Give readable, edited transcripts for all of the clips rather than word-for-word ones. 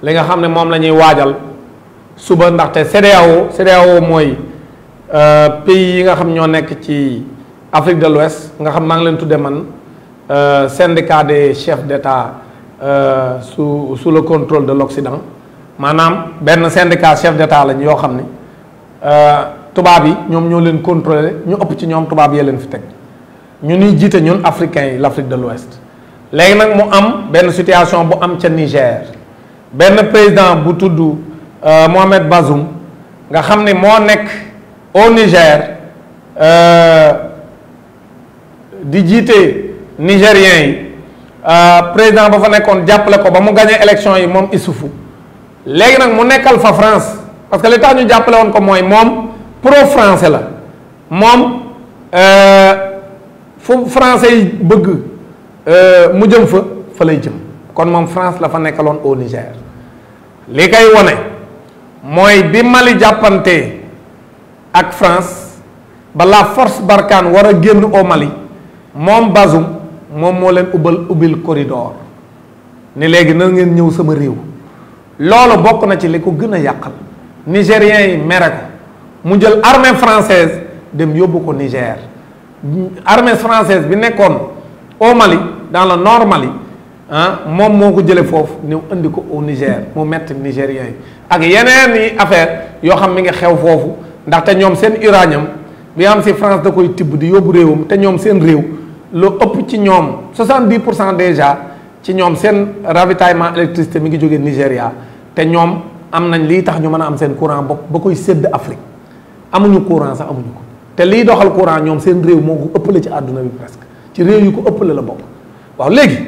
li nga xam ne moom la ñuy waajal suba ndaxte CEDEAO mooy pays yi nga xam ñoo nekk ci Afrique de l'Ouest nga xam maa ngi leen tudde man syndicat des chefs d'État sous le contrôle de l'Occident maanaam benn syndicat chef d'État lañ yoo xam ne tubaab yi ñoom ñoo leen contrôler ñu ëpp ci ñoom tubaab yee leen fi teg ñu ñuy jiite ñun africains yi l'Afrique de l'Ouest léegi nag mu am benn situation bu am ca Niger benn président bu tudd Mohamed Bazoum nga xam ne moo nekk au Niger di jiite nigériens yi président ba fa nekkoon jàppale ko ba mu gagné élection yi moom Issoufou léegi nag mu nekkal fa France parce que li tax ñu jàppale woon ko mooy moom pro français la moom fu français yi bëgg mu jëm fa lay jëm kon moom France la fa nekkaloon au Niger li koy wone mooy bi Mali jàppante ak France ba la force Barkhane war a génn au Mali moom Bazoum moom moo leen ubbil corridor ni léegi na ngeen ñëw sama réew loolu bokk na ci li ko gën a yàqal nigériens yi mere ko mu jël armée française dem yóbbu ko Niger armée française bi nekkoon au Mali dans le nord Mali moom moo ko jële foofu ñëw indi ko au Niger mu metti nigériens yi ak yeneen yi affaire yoo xam mi ngi xew foofu ndaxte ñoom seen uranium bi am si France da koy tibb di yóbbu réewam te ñoom seen réew lu ëpp ci ñoom 70% déjà ci ñoom seen ravitaillement électricité mi ngi jógee Nigéria te ñoom am nañ lii tax ñu mën a am seen courant bopp ba koy sédd Afrique amuñu courant sax amuñu ko te lii doxal courant ñoom seen réew moo ko ëppale ci àdduna bi presque ci réew yu ko ëppale la bokk waaw léegi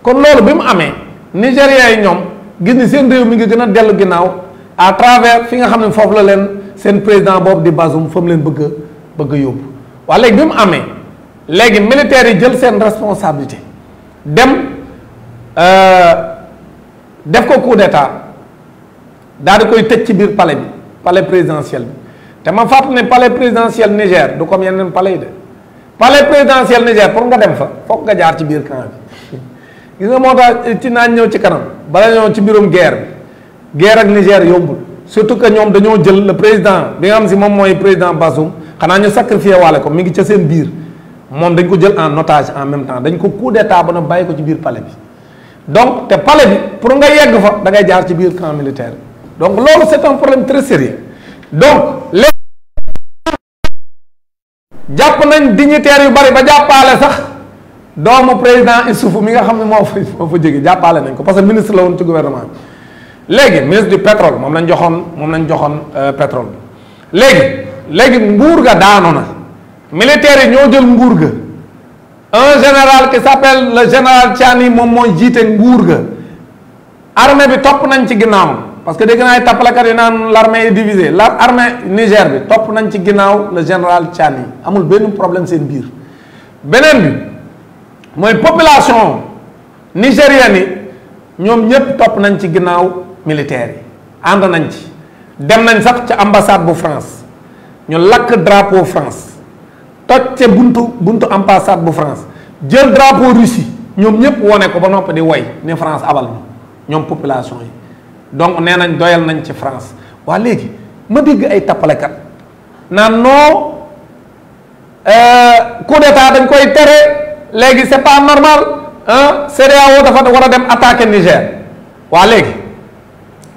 kon loolu bi mu amee Nigériens yi ñoom gis ni seen réew mi ngi gën a dellu ginnaaw à travers fi nga xam ne foofu la leen seen président boobu di Bazoum fa mu leen bëgg a yóbbu waaw léegi bi mu amee léegi militaires yi jël seen responsabilité dem def ko coup d'état daal di koy tëj ci biir palais bi palais présidentiel bi te ma fàttali ne palais présidentiel Niger du comme yeneen palais yi de palais présidentiel Niger pour nga dem fa foog nga jaar ci biir camp bi gis nga moo tax ci naan ñëw ci kanam bala ñëw ci mbirum guerre bi guerre ak Niger yombul surtout que ñoom dañoo jël le président bi nga xam si moom mooy président Bazoum xanaa ñu sacrifié waale ko mi ngi ca seen biir moom dañ ko jël en otage en même temps dañ ko coup d'état ba na bàyyi ko ci biir palais bi donc te palais bi pour nga yegg fa da ngay jaar ci biir camp militaire donc loolu c'est un problème très sérieux donc léegi jàpp nañ dignitaires yu bari ba jàppaale sax doomu président Issoufou mi nga xam ne moo fa jóge jàppaale nañ ko parce que ministre la woon ci gouvernement bi léegi ministre du pétrole moom lañ joxoon pétrole bi léegi nguur ga daanu na militaires yi ñoo jël nguur ga un général qui s'appelle le général Tiani moom mooy jiite nguur ga armée bi topp nañ ci ginnaawam parce que dégg naa ay tappalekat yi naan l'armée est divisée l'armée Niger bi topp nañ ci ginnaaw le général Tiani amul benn problème seen biir beneen bi mooy population nigérienne yi ñoom ñépp topp nañ ci ginnaaw militaires yi ànd nañ ci dem nañ sax ca ambassade bu France ñu lakk drapeau France toj ca buntu ambassade bu France jël drapeau Russie ñoom ñëpp wone ko ba noppi di woy ne France abal ñu ñoom population yi donc nee nañ doyal nañ ci France waa léegi ma dégg ay tappalekat naan non coup d'état dañ koy tere léegi c'est pas normal CEDEAO dafa war a dem attaquer Niger waa léegi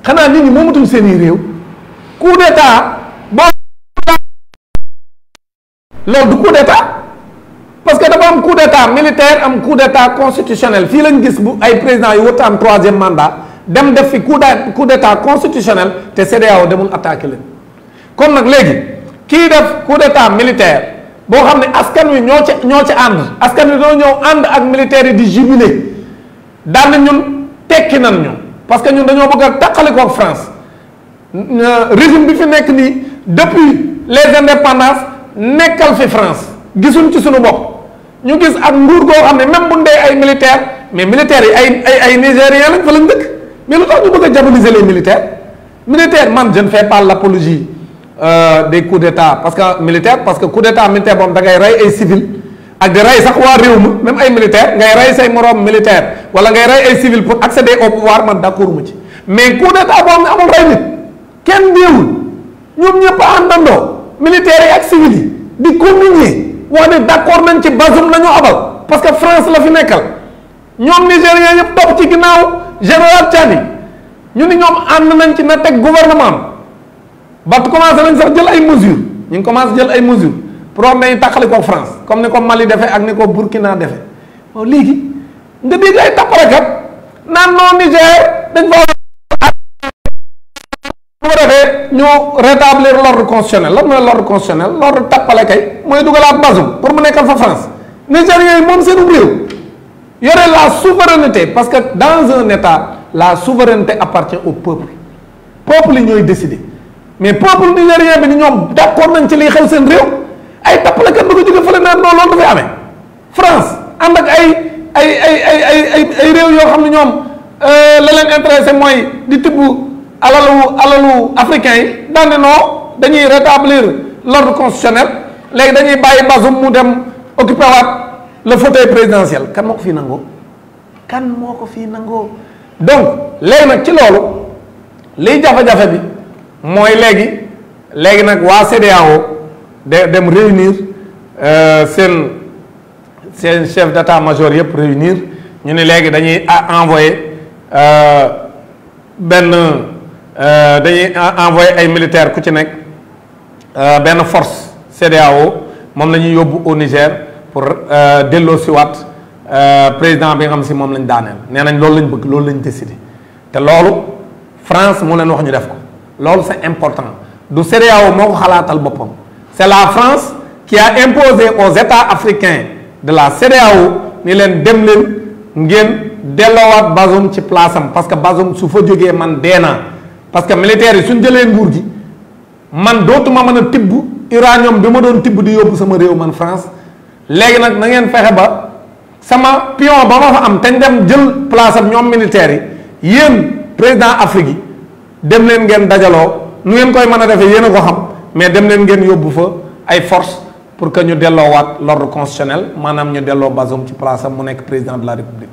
xanaa nit ñi moomatuñ seeni réew coup d'état boo loolu du coup d'état parce que dafa am coup d'état militaire am coup d'état constitutionnel fii lañ gis bu ay président yu wut am troisième mandat dem def fi coup d'état constitutionnel te CEDEAO demul attaqué leen kon nag léegi kii def coup d'état militaire boo xam ne askan wi ñoo ci ànd askan wi doo ñëw ànd ak militaires yi di jubilé daan na ñun tekki nan ñu parce que ñun dañoo bëgg a taqalikoo ak France régime bi fi nekk nii depuis les indépendances nekkal fi France gisuñ ci suñu bopp ñu gis ak nguur goo xam ne même bu ndee ay militaires mais militaires yi ay nigériens lañ fa lañ dëkk mais lu tax ñu bëgg a diaboliser les militaires man je ne fais pas l'apologie des coups d'état parce que coup d'état militaire boobu da ngay rey ay civil ak di rey sax waa réew ma même ay militaire ngay rey say moroom militaire wala ngay rey ay civil pour accéder au pouvoir man d'accord mu ci mais coup d'état boo xam ne amul rey nit kenn deewul ñoom ñëpp a àndandoo militaires yi ak civils yi di communier wax ne d'accord nañ ci Bazoum la ñu abal parce que France la fi nekkal ñoom Nigériens yëpp topp ci ginnaaw général Tchani ñu ni ñoom ànd nañ ci na teg gouvernement am ba commencé nañ sax jël ay mesures ñu ngi commencé jël ay mesures pour wax nañu tàqali ko France comme ni ko Mali defee ak ni ko Burkina defee waaw léegi nga dégg ay tappalekat naan non Niger dañ fa bu ko defee ñu rétablir l'ordre constitutionnel lan mooy l'ordre constitutionnel l'ordre tappale kay mooy dugalaat Bazoum pour mu nekkal fa France Nigériens yi moom seen réew yore la souveraineté parce que dans un état la souveraineté appartient au peuple peuple yi ñooy décider mais peuple nigérien bi ni ñoom d'accord nañ ci liy xew seen réew ay tappalekat ba ko jóge fële naan non loolu dafay amee France ànd ak ay réew yoo xam ne ñoom la leen intéressé mooy di tibb alalu africain yi daan ne non dañuy rétablir l'ordre constitutionnel léegi dañuy bàyyi Bazoum mu dem occuper waat le fauteuil présidentiel kan moo ko fii nangoo kan moo ko fii nangoo donc léegi nag ci loolu liy jafe-jafe bi mooy léegi nag waa CEDEAO dem réunir seen chef d'état-major yëpp réunir ñu ne léegi dañuy envoyer dañuy envoyer ay militaires ku ci nekk benn force CEDEAO moom la ñuy yóbbu au Niger pour delloo si waat président bi nga xam si moom lañ daaneel nee nañ loolu lañ bëgg loolu lañ décidé te loolu France moo leen wax ñu def ko loolu c'est important du CEDEAO moo ko xalaatal boppam c'est la France qui a imposé aux États africains de la CEDEAO ni leen dem leen ngeen delloowaat Bazoum ci place am parce que Bazoum su fa jógee man dee naa parce que militaires yi suñ jëlee nguur gi man dootuma mën a tibb uranium bi ma doon tibb di yóbbu sama réew man France léegi nag na ngeen fexe ba sama pion ba ma fa am te ñu dem jël place am ñoom militaires yi yéen président Afrique yi dem leen ngeen dajaloo nu ngeen koy mën a defee yéen a ko xam mais dem leen ngeen yóbbu fa ay force pour que ñu delloowaat l'ordre constitutionnel maanaam ñu delloo Bazoum ci place am mu nekk président de la République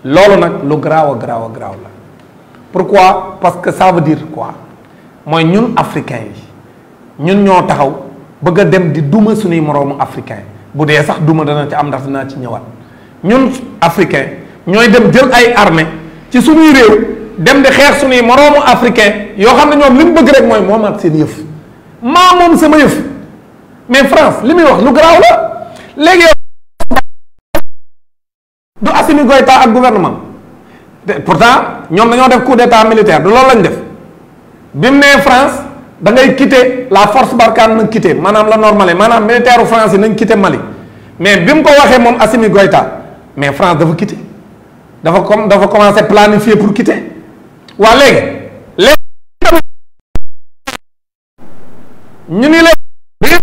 loolu nag lu garaaw a garaaw a garaaw la pourquoi parce que ça veut dire quoi mooy ñun africains yi ñun ñoo taxaw bëgg a dem di duma suñuy moroomu africain bu dee sax duma dana ci am ndax dinaa ci ñëwaat ñun africain ñooy dem jël ay armée ci suñuy réew dem di xeex suñuy moroomu africain yoo xam ne ñoom li mu bëgg rek mooy moomaat seen yëf maa moom sama yëf mais France li muy wax lu garaaw la léegi du Assimi Goïta ak gouvernement pourtant ñoom dañoo def coup d'état militaire du loolu lañ def bi mu nee France da ngay quitter la force Barkhane na quitter maanaam la normale maanaam militaire u France yi nañ quitter Mali mais bi mu ko waxee moom Assimi Goïta mais France dafa quitter dafa commencer planifier pour quitter waa léegi ñu ni léegi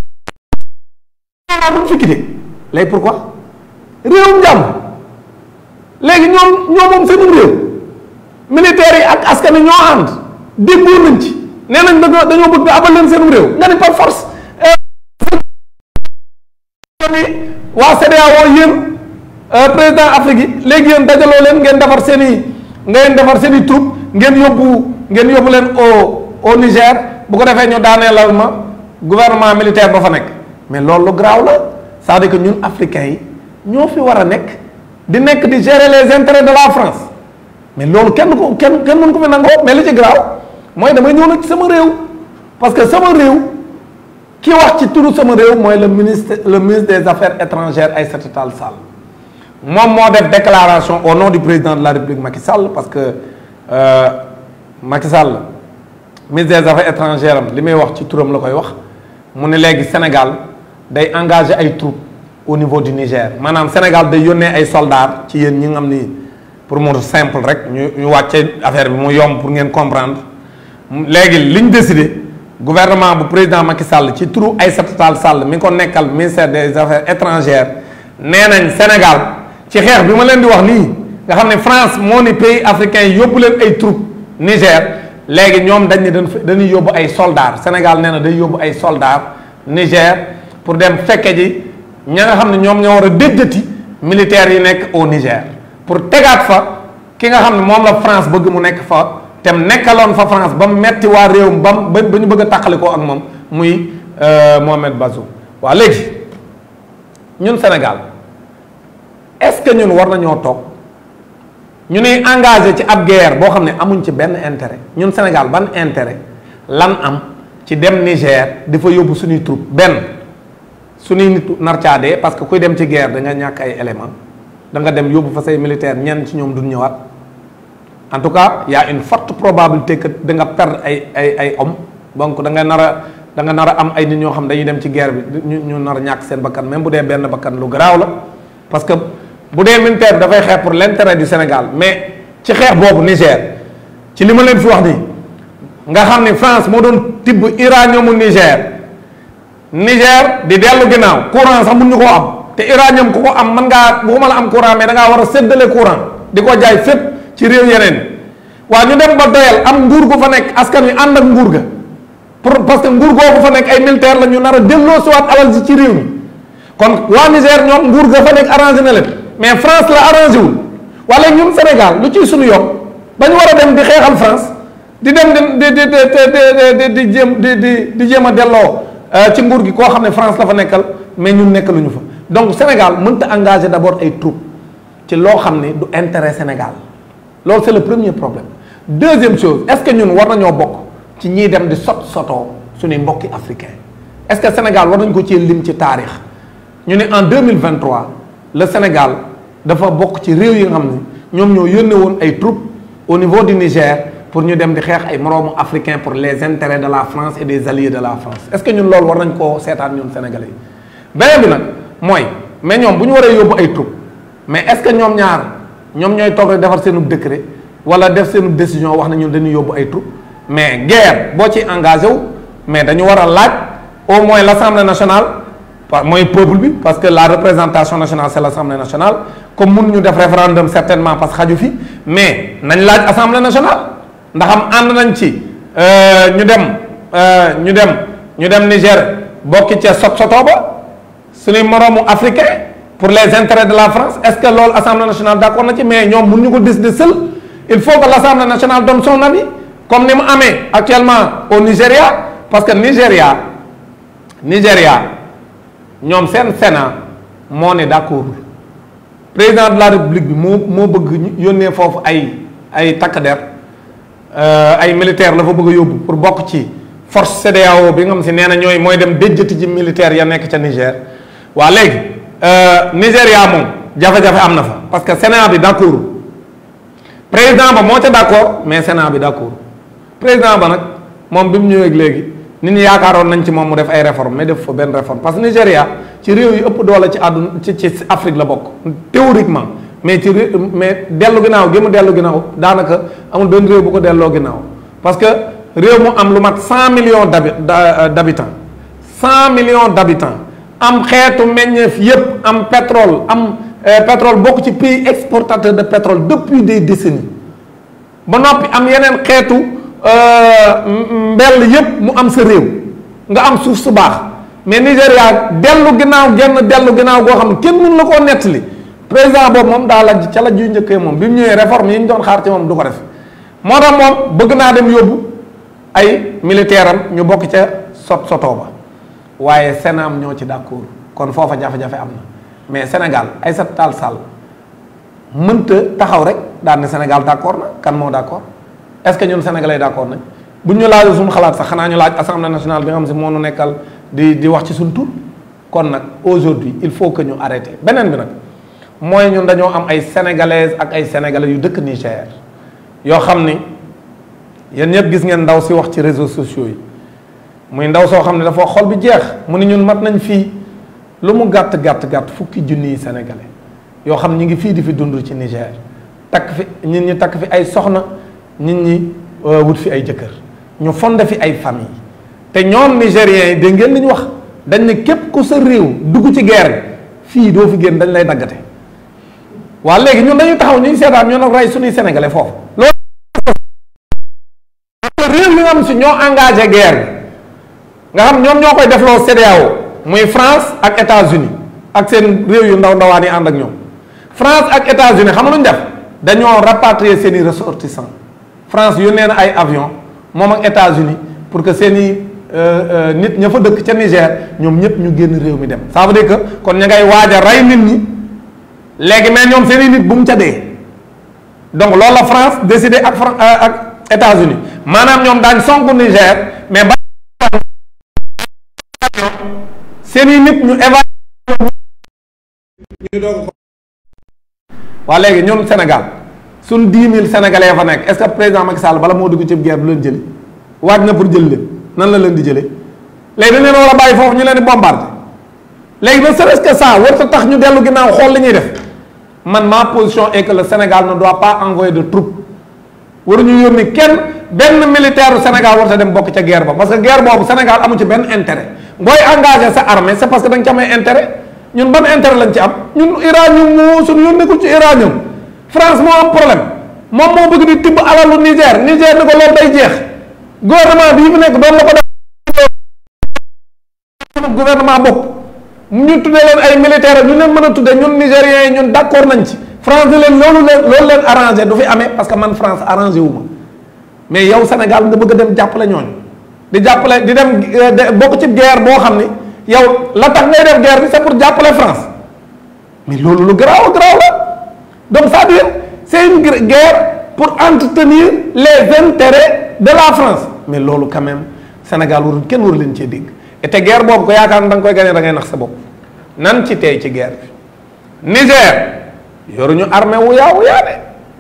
duñ fi quitter léegi pourquoi réewum jàmm léegi ñoom moom seenum réew militaires yi ak askan wi ñoo ànd déggoo nañ ci nee nañ dañoo bëgg abal leen seenum réew nga ni par force waa CEDEAO yéen président Afrique yi léegi yéen dajaloo leen ngeen defar seen i troupe ngeen yóbbu leen au Niger bu ko defee ñu daaneelal ma gouvernement militaire ba fa nekk mais loolu lu garaaw la c'est-à-dire que ñun africains yi ñoo fi war a nekk di gérer les intérêts de la France mais loolu kenn mën ko fi nangoo mais li ci garaaw mooy damay ñëw nag ci sama réew parce que sama réew ki wax ci turu sama réew mooy le ministre des affaires étrangères Aïssata Tall Sall moom moo def déclaration au nom du président de la République Macky Sall parce que Macky Sall ministre des affaires étrangères am li may wax ci turam la koy wax mu ne léegi Sénégal day engagé ay troupes au niveau du Niger maanaam Sénégal day yónnee ay soldats ci yéen ñi nga xam ni pour mu simple rek ñu wàcce affaire bi mu yomb pour ngeen comprendre léegi li ñu décidé gouvernement bu président Macky Sall ci turu Aïssata Tall Sall mi ko nekkal ministère des affaires étrangères nee nañ Sénégal ci xeex bi ma leen di wax nii nga xam ne France moo ni pays africain yi yóbbu leen ay troupes Niger léegi ñoom dañ ne dañuy yóbbu ay soldats Sénégal nee na day yóbbu ay soldats Niger pour dem fekke ji ña nga xam ne ñoom ñoo war a déjjati militaires yi nekk au Niger pour tegaat fa ki nga xam ne moom la France bëgg mu nekk fa tem nekkaloon fa France ba mu metti waa réewam ba ñu bëgg a tàqalikoo ak moom muy Mohamed Bazoum. waa léegi ñun Sénégal est-ce que ñun war nañoo toog ñu nuy engagé ci ab guerre boo xam ne amuñ ci benn intérêt ñun Sénégal ban intérêt lan am ci dem Niger di fa yóbbu suñuy troupe benn suñuy nit nar caa dee parce que kuy dem ci guerre da nga ñàkk ay éléments da nga dem yóbbu fa say militaire ñenn ci ñoom duñ ñëwaat en tout cas y a une forte probabilité que da nga perdre ay hommes donc da nga nar a am ay nit ñoo xam dañuy dem ci guerre bi ñu nar a ñàkk seen bakkan même bu dee benn bakkan lu garaaw la parce que bu dee militaire dafay xeex pour l'intérêt du Sénégal mais ci xeex boobu Niger ci li ma leen fi wax nii nga xam ni France moo doon tibb uranium Niger di dellu ginnaaw courant sax mun ñu koo am te uranium ku ko am mën ngaa waxuma la am courant mais da ngaa war a séddale courant di ko jaay fépp ci réew yeneen waa ñu dem ba doyal am nguur gu fa nekk askan wi ànd ak nguur ga parce que nguur googu fa nekk ay militaire la ñu nar a delloo siwaat alal si ci réew mi kon waa Niger ñoom nguur ga fa nekk arrangé na leen mais France la arrangé wul wala ñun Sénégal lu ciy suñu yokk ba ñu war a dem di xeexal France di dem di jéem a delloo ci nguur gi koo xam ne France la fa nekkal mais ñun nekkaluñu fa donc Sénégal mënta engagé d'abord ay troupes ci loo xam ne du intérêt Sénégal loolu c'est le premier problème. Deuxième chose est-ce que ñun war nañoo bokk ci ñiy dem di sotoo suñuy mbokki africain est-ce que Sénégal war nañ ko ci lim ci taarix ñu ne en 2023 le Sénégal dafa bokk ci réew yi nga xam ne ñoom ñoo yónnee woon ay troupes au niveau du Niger pour ñu dem di xeex ay moroomu africain pour les intérêts de la France et des alliés de la France est-ce que ñun loolu war nañ koo seetaan ñun Sénégalais yi beneen bi nag mooy mais ñoom bu ñu waree yóbbu ay troupes mais est-ce que ñoom ñooy toog rek defar seenu décret wala def seenu décision wax na ñun dañuy yóbbu ay troupes mais guerre boo ci engagé wu mais dañu war a laaj au moins l'Assemblée nationale mooy peuple bi parce que la représentation nationale c'est l'Assemblée nationale comme mun ñu def référendum certainement parce que xaju fi mais nañ laaj Assemblée nationale ndax am ànd nañ ci ñu dem Niger bokki ca soto ba suñuy moroomu africain pour les intérêts de la France est-ce que loolu Assemblée nationale d'accord na ci mais ñoom mun ñu ko décider seul il faut que l'Assemblée nationale donne son avis comme ni mu amee actuellement au Nigeria parce que Nigeria ñoom seen Sénat moo ne d'accord président de la République bi moo bëgg yónnee foofu ay takk der ay militaire la fa bëgg a yóbbu pour bokk ci force CEDEAO bi nga xam si nee na ñooy mooy dem déjjati ci militaire ya nekk ca Niger waa léegi Nigeria moom jafe-jafe am na fa parce que Sénat bi d'accord président ba moo ca d'accord mais Sénat bi d'accord président ba nag moom bi mu ñëwee léegi nit ñi yaakaaroon nañ ci moom mu def ay réformes mais def fa benn réforme parce que Nigeria ci réew yi ëpp doole ci àdduna ci Afrique la bokk théoriquement mais dellu ginnaaw gi mu dellu ginnaaw daanaka amul benn réew bu ko delloo ginnaaw parce que réew mu am lu mat 100 millions d'habitants 100 millions d'habitants am xeetu meññeef yépp am pétrole bokk ci pays exportateur de pétrole depuis des décennies ba noppi am yeneen xeetu mbell yépp mu am sa réew nga am suuf su baax mais Nigéria dellu ginnaaw goo xam ne kenn mënu la koo nettali président boobu moom daa lajj ca lajj yu njëkkee moom bi mu ñëwee réforme yi ñu doon xaar ci moom du ko def moo tax moom bëgg naa dem yóbbu ay militaire am ñu bokk ca soto ba waaye Sénat ñoo ci d'accord kon foofa jafe-jafe am na mais Sénégal Aïssata Tall Sall mënta taxaw rek daan ne Sénégal d'accord na kan moo d'accord est-ce que ñun sénégalais d'accord nañ bu ñu laajee suñu xalaat sax xanaa ñu laaj Assemblée nationale bi nga xam si moo nu nekkal di wax ci suñu tur kon nag aujourd'hui il faut que ñu arrêter beneen bi nag mooy ñun dañoo am ay sénégalaises ak ay sénégalais yu dëkk Niger yoo xam ni yéen ñëpp gis ngeen ndaw si wax ci réseaux sociaux yi muy ndaw soo xam ne dafa xol bi jeex mu ni ñun mat nañ fii lu mu gàtt fukki junniy sénégalais yoo xam ñi ngi fii di fi dund ci Niger takk fi nit ñi takk fi ay soxna nit ñi wut fi ay jëkkër ñu fondé fi ay famille te ñoom nigériens yi dégg ngeen li ñu wax dañ ne képp ku sa réew dugg ci guerre fii doo fi génn dañ lay daggate waa léegi ñun dañuy taxaw ñuy seetaan ñoo nag rey suñuy sénégalais foofu loolu réew mi nga xam si ñoo engagé guerre bi nga xam ñoom ñoo koy defloo CEDEAO muy France ak États-Unis ak seen réew yu ndawaan yi ànd ak ñoom France ak États-Unis xam nga lu ñu def dañoo rapatrier seeni ressortissants France yónnee na ay avion moom ak États-Unis pour que seeni nit ña fa dëkk ca Niger ñoom ñëpp ñu génn réew mi dem. ça veut dire que kon ña ngay waaj a rey nit ñi léegi mais ñoom seeni nit bu mu ca dee donc loolu la France décidé ak États-Unis maanaam ñoom daañ sonk Niger mais ba seeni nit ñu évacué ñu doog waa léegi ñoom Sénégal suñ 10 000 sénégalais fa nekk est-ce que président Macky Sall bala moo dugg ci guerre du leen jëli waaj na pour jël leen nan la leen di jëlee léegi dañ leen war a bàyyi foofu ñu leen di bombarder léegi ne serait-ce que ça war ta tax ñu dellu ginnaaw xool li ñuy def man ma position est que le Sénégal ne doit pas envoyer de troupes waruñu yónni kenn benn militaire du Sénégal war ta dem bokk ca guerre ba parce que guerre boobu Sénégal amu ci benn intérêt booy engagé sa armée c'est parce que da nga ci amee intérêt ñun ban intérêt lañ ci am ñun uranium moo suñu yoon nekkul ci uranium France moo am problème moom moo bëgg di tibb alalu Niger ni ko loolu day jeex gouvernement bii fi nekk doon la ko def gouvernement bopp ñu tuddee leen ay militaires ñu leen mën a tuddee ñun nigériens yi ñun d'accord nañ ci France di leen loolu leen arrangé du fi amee parce que man France arrangé wu ma mais yow Sénégal nga bëgg a dem jàppale ñooñu di jàppale di dem bokk ci guerre boo xam ni yow la tax ngay def guerre bi c'est pour jàppale France mais loolu lu garaaw la donc c'est-à-dire c'est une guerre pour entretenir les intérêts de la France mais loolu quand même Sénégal warul kenn waru leen cee dégg et te guerre boobu ko yaakaar ne da nga koy gagné da ngay nax sa bopp nan ci tey ci guerre bi Niger yoruñu armée wuyaa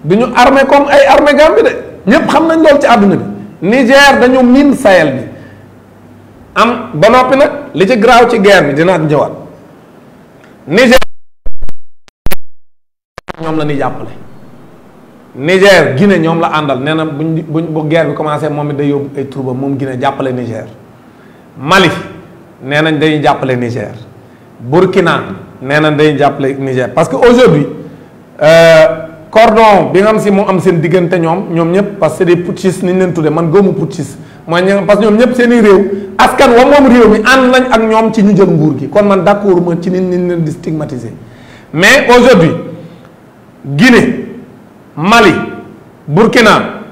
de du ñu armée comme ay armée Gambie de ñépp xam nañ loolu ci àdduna bi Niger dañu miin Sahel bi am ba noppi nag li ci garaaw ci guerre bi dinaa ñëwaat Niger ñoom la ñuy jàppale Niger Guinée ñoom la àndal nee na bu guerre bi commencé moom it day yóbbu ay troupe moom Guinée jàppale Niger Mali nee nañ dañuy jàppale Niger Burkina nee nañ dañuy jàppale Niger parce que aujourd'hui cordon bi nga xam si moo am seen diggante ñoom ñëpp parce que c'est des putschistes ni ñu leen tuddee man góomu putschiste mooy parce que ñoom ñëpp seen i réew askan wa moom réew mi ànd nañ ak ñoom ci ñu jël nguur gi kon man d'accord ma ci nit ñi leen di stigmatiser mais aujourd'hui Guinée Mali Burkina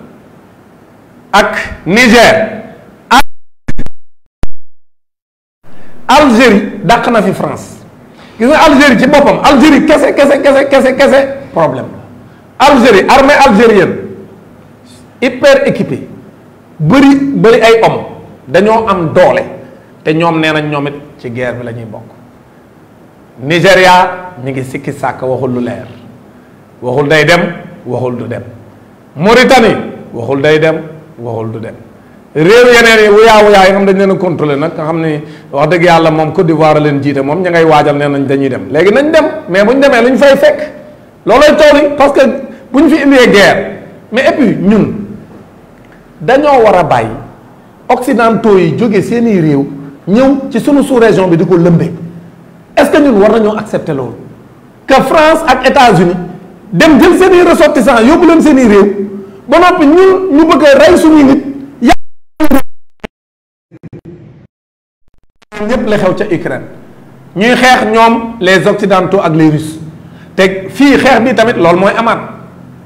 ak Niger ak Algérie dàq na fi France gis nga Algérie ci boppam Algérie kese problème la Algérie armée algérienne hyper équipée bëri ay hommes dañoo am doole te ñoom nee nañ ñoom it ci guerre bi la ñuy bokk Nigéria ñu ngi sikki sàkk waxul lu leer waxul day dem waxul du dem Mauritanie waxul day dem waxul du dem réew yeneen yi wuyaa yi nga xam dañ leen a contrôler nag nga xam ni wax dëgg yàlla moom Côte d'Ivoire leen jiite moom ña ngay waajal nee nañ dañuy dem léegi nañ dem mais bu ñu demee lu ñu fay fekk loolooy tool yi parce que bu ñu fi indee guerre mais et puis ñun dañoo war a bàyyi occidentaux yi jóge seeni réew ñëw ci sunu sous-région bi di ko lëmbee est-ce que ñun war nañoo accepter loolu que France ak États-Unis dem jël seeni ressortissants yóbbu leen seeni réew ba noppi ñun ñu bëgg a rey suñuy nit ñëpp la xew ca Ukraine ñuy xeex ñoom les occidentaux ak les russes te fii xeex bi tamit loolu mooy amaat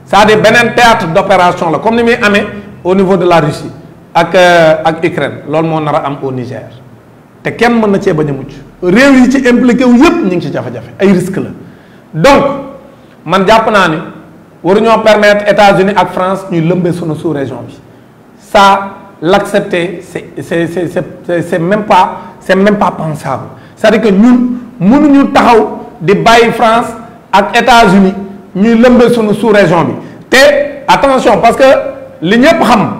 c'est-à-dire beneen théâtre d'opération la comme ni muy amee au niveau de la Russie ak Ukraine loolu moo nar a am au Niger te kenn mën na cee bañ a mucc réew yi ci impliqué wu yépp ñu ngi ci jafe-jafe ay risque la donc man jàpp naa ni waruñoo permettre États-Unis ak France ñuy lëmbee sunu sous-région bi ça l'accepter c'est même pas pensable c'est-à-dire que ñun mënuñu taxaw di bàyyi France ak États-Unis ñuy lëmbee sunu sous-région bi te attention parce que li ñëpp xam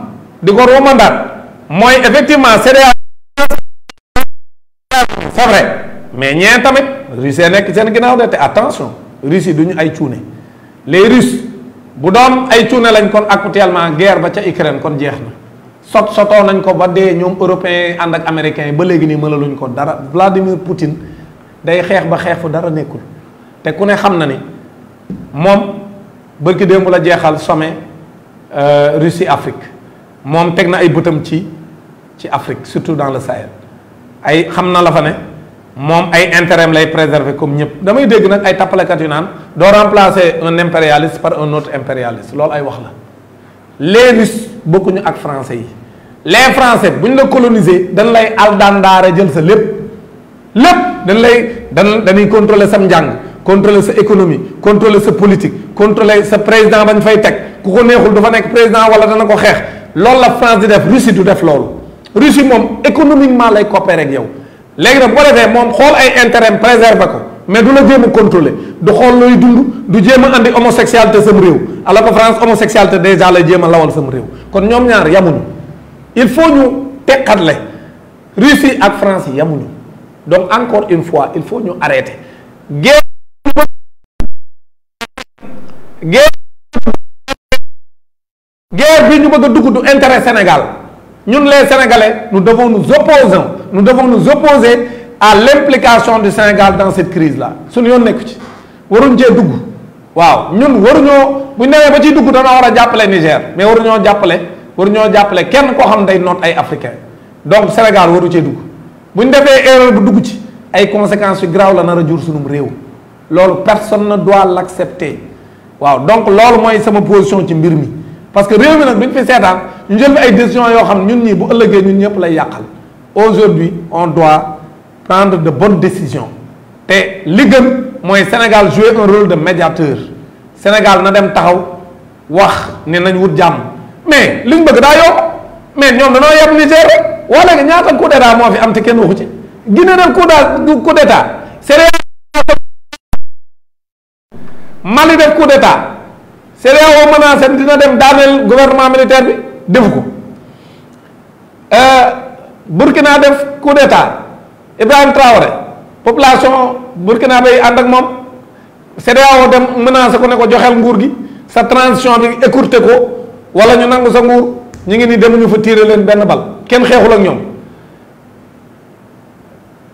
di ko romandaat mooy effectivement c'est vrai mais ñee tamit Russie nekk seen ginnaaw de te attention Russie du ñu ay cuune les Russes bu doon ay cuune lañ kon actuellement guerre ba ca Ukraine kon jeex na sotoo nañ ko ba dee ñoom européens yi ànd ak américains yi ba léegi nii mënaluñ ko dara Vladimir Poutine day xeex ba xeex fu dara nekkul te ku ne xam na ni moom bërki démb la jeexal sommet Russie Afrique moom teg na ay bëtam ci Afrique surtout dans le Sahel ay xam na la fa ne moom ay intérêt lay préserver comme ñëpp damay dégg nag ay tappalekat yu naan doo remplacer un impérialiste par un autre impérialiste loolu ay wax la les Russes bokkuñu ak français yi. Les français bu ñu la coloniser dañ lay aldandaare jël sa lépp dañuy contrôler sam njàng contrôler sa économie contrôler sa politique contrôler sa président bañ fay teg ku ko neexul dafa nekk président wala dana ko xeex loolu la France di def. Russie du def loolu. Russie moom économiquement lay coopérer ak yow léegi nag bu ko defee moom xool ay intérêt préserver ko mais du la jéem a contrôler du xool looy dund du jéem a andi homosexualité sam réew alors que France homosexualité déjà lay jéem a lawal sam réew kon ñoom ñaar yamuñu. Il faut ñu teqatle Russie ak France yi yamuñu donc encore une fois il faut ñu arrêter guerre bi ñu bëgg a dugg du intérêt Sénégal ñun les Sénégalais nous devons nous opposer à l'implication du Sénégal dans cette crise là suñu yoon nekku ci waruñ cee dugg waaw ñun waruñoo bu ñu demee ba ciy dugg dana war a jàppale Niger mais waruñoo jàppale kenn koo xam day noot ay africain donc Sénégal waru cee dugg bu ñu defee erreur bu dugg ci ay conséquences yu grave la nar a jur sunum réew loolu personne ne doit l'accepter waaw donc loolu mooy sama position ci mbir mi parce que réew mi nag duñ fi seetaan ñu jël fi ay décisions yoo xam ñun ñii bu ëllëgee ñun ñëpp lay yàqal aujourd'hui on doit prendre de bonnes décisions te li gën mooy Sénégal jouer un rôle de médiateur Sénégal na dem taxaw wax ne nañ wut jàmm mais liñ bëgg daa yomb mais ñoom dañoo yem Niger rek wala nga ñaata coup d'état moo fi am te kenn waxu ci Guinée def coup d'état CEDEAO Mali def coup d'état CEDEAO menacé dina dem daaneel gouvernement militaire bi defu ko Burkina def coup d'état Ibrahima Traoré population Burkina bay ànd ak moom CEDEAO dem menacé ko ne ko joxel nguur gi sa transition bi écourté ko wala ñu nangu sa nguur ñu ngi ni demuñu fa tiire leen benn bal kenn xeexul ak ñoom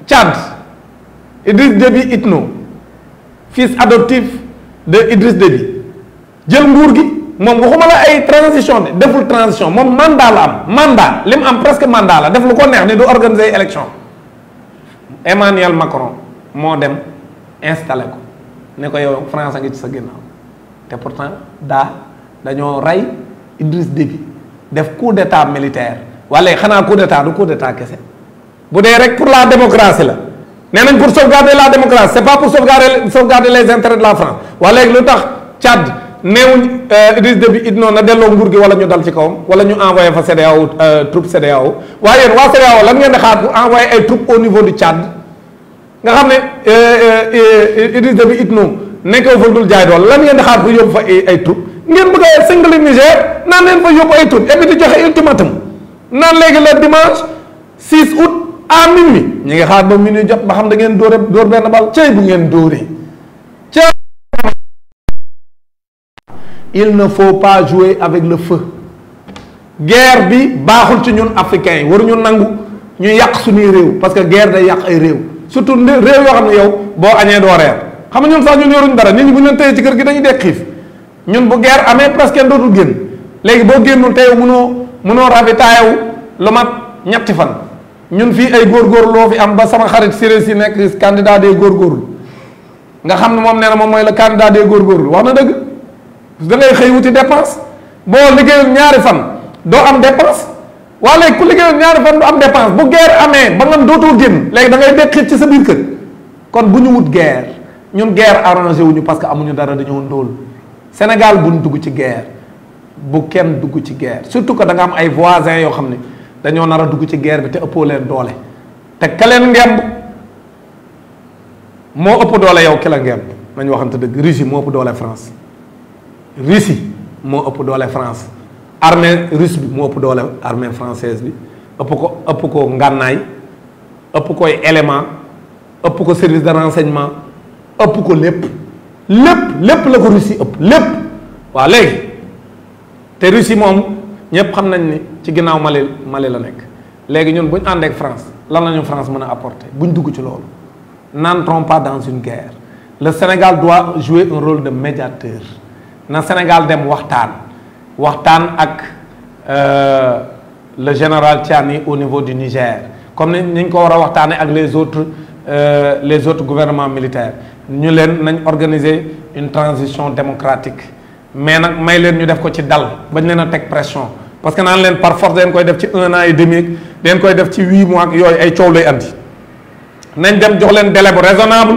Tchad Idriss Déby Itno fils adoptif de Idriss Déby jël nguur gi moom waxuma la ay transition de deful transition moom mandat la am mandat li mu am presque mandat la def lu ko neex ni du organiser élection Emmanuel Macron moo dem installé ko ne ko yow France a ngi ci sa ginnaaw te pourtant dañoo rey Idriss Déby def coup d'état militaire wala xanaa coup d'état du coup d'état kese bu dee rek pour la démocratie la nee nañ pour sauvegarder la démocratie c'est pas pour sauvegarder les intérêts de la France wala léegi lu tax Tchad neewuñ Idriss Déby Itno na delloo nguur gi wala ñu dal ci kawam wala ñu envoyé fa CEDEAO troupe CEDEAO waaye yéen waa CEDEAO lan ngeen di xaar pour envoyer ay troupes au niveau du Tchad nga xam ne Idriss Déby Itno nekkee fa dul jaay doole lan ngeen di xaar pour yóbbu fa ay troupes ngeen bëgg a singali Niger naan leen fa yóbbu ay troupes et puis di joxe ultimatum naan léegi le dimanche 6 août à minuit ñi ngi xaar ba minuit jot ba xam da ngeen dóor benn bal cey bu ngeen dóoree cey. Il ne faut pas jouer avec le feu guerre bi baaxul ci ñun africains yi waruñu nangu ñu yàq suñuy réew parce que guerre day yàq ay réew surtout réew yoo xam ne yow boo añee doo reer xam nga ñun sax ñun yoruñ dara nit ñi bu ñu leen téye ci kër gi dañuy dee xiif ñun bu guerre amee presque kenn dootul génn léegi boo génnul tey mënoo ravitaayewu lu mat ñetti fan ñun fii ay góorgóorlu loo fi am ba sama xarit Siré si nekk candidat des góorgóorlu nga xam ne moom nee na moom mooy le candidat des góorgóorlu wax na dëgg da ngay xëy wuti dépense boo liggéeyul ñaari fan doo am dépense waa léegi ku liggéeyul ñaari fan du am dépense bu guerre amee ba nga dootoo génn léegi da ngay dekk ci sa biir kër kon bu ñu wut guerre ñun guerre arrangé wuñu parce que amuñu dara dañoo ndóol Sénégal buñ dugg ci guerre bu kenn dugg ci guerre surtout que da nga am ay voisins yoo xam ne dañoo nar a dugg ci guerre bi te ëppoo leen doole te ka leen ngemb moo ëpp doole yow ki la ngemb nañu waxante dëgg Russie moo ëpp doole France Russie moo ëpp doole France armée russe bi moo ëpp doole armée française bi ëpp ko ngànnaay ëpp koy élément ëpp ko service de renseignement ëpp ko lépp la ko Russie ëpp lépp waaw léegi te Russie moom ñëpp xam nañ ni ci ginnaaw Mali la nekk léegi ñun bu ñu àndee ak France lan la ñu France mën a apporter bu ñu dugg ci loolu n'entrons pas dans une guerre le Sénégal doit jouer un rôle de médiateur na Sénégal dem waxtaan ak le général Tiani au niveau du Niger comme ni ñu ko war a waxtaanee ak les autres gouvernements militaires ñu leen nañ organiser une transition démocratique mais nag may leen ñu def ko ci dal bañ leen a teg pression parce que naan leen par force dañ koy def ci 1 an et demi dañ koy def ci 8 mois ak yooyu ay coow lay andi nañ dem jox leen délai bu raisonnable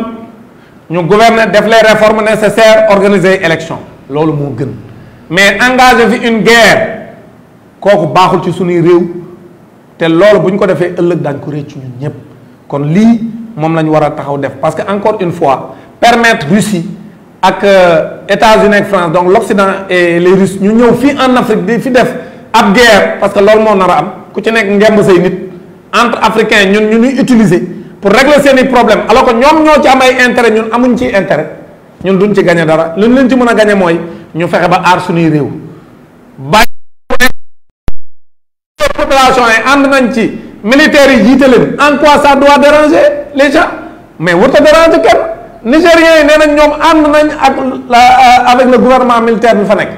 ñu gouverner def les réformes nécessaires organiser élection loolu moo gën mais engager fi une guerre kooku baaxul ci suñuy réew te loolu bu ñu ko defee ëllëg daañ ko réccu ñun ñëpp kon lii moom la ñu war a taxaw def parce que encore une fois permettre Russie ak États-Unis ak France donc l'Occident et les Russes ñu ñëw fii en Afrique di fi def ab guerre parce que loolu moo nar a am ku ci nekk ngemb say nit entre africains ñun ñu ñuy utiliser pour régler seeni problème alors que ñoom ñoo ci am ay intérêt ñun amuñ ci intérêt ñun duñ ci gagné dara lu ñu leen ci mën a gagné mooy ñu fexe ba aar suñuy réew bàyyi population yi ànd nañ ci militaires yi jiite leen en quoi ça doit déranger les gens mais warut a déranger kenn nigériens yi nee nañ ñoom ànd nañ ak avec le gouvernement militaire bi fa nekk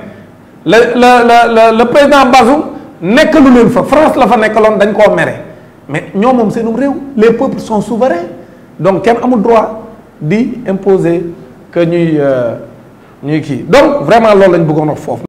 le président Bazoum nekk lu leen fa France la fa nekkaloon dañ koo mere mais ñoom moom seenum réew les peuples sont souverains donc kenn amul droit di imposer que ñuy kii donc vraiment loolu lañ bëggoon wax foofu